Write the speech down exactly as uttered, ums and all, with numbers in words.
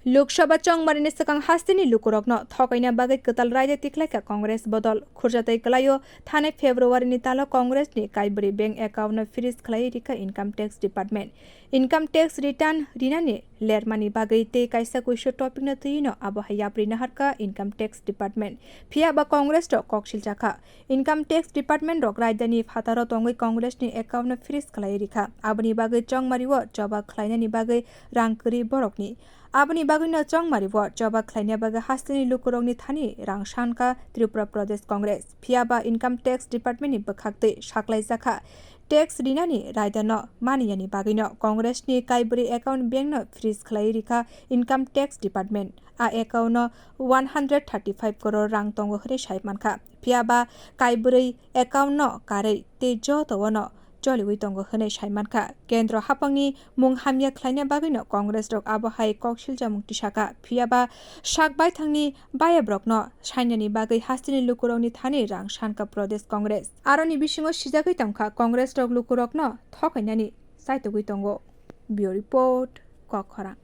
Lok Sabha chongmarini swkang hasteni lukurokno thokaina bagwi kwtal raida tikhlaikha Congress bodol. Khurjatwi kwlaio, thanai February ni talo Congress ni kaibrwi bank account no freeze khlaiwi rikha Income Tax Department. Income tax return rinani lermani bagwi tei kaisa kuisu topic no twiwi no abo hai yapri naharkha Income Tax Department. Phiya ba Congress rok kok siljakha. Income Tax Department rok raidani phataro tongwi Congress ni account no freeze khlaiwi rikha. Aboni bagwi chongmario choba khlainani bagwi rang kwrwi borokni. Aboni bagwino chongmario choba khlaina bagwi hasteni lukurokni thani rang sankha Tripura Pradesh Congress. Phiya ba Income Tax Department ni bwkhaktwi saklaijakha tax rinani raidano maniyani bagwino Congress ni kaibrwi account bank no freeze khlaiwi rikha Income Tax Department. A account no one hundred thirty five crore rang tongo hwnwi sai mankha. Phiya ba kaibrwi account no karwi tei joto no choliwi tongo hwnwi sai mankha. Kendro haphangni mung hamya khlaina bagwino Congress rok abo hai kok siljamung tisaka. Phiya ba sak baithangni bayabrokno sainani bagwi hasteni lukurokni thani rang sankha Pradesh Congress. Aroni bisingo sijagwi tongkha Congress rok lukurokno thokainani chaitogwi tongo. Bureau Report, Kokkhorang.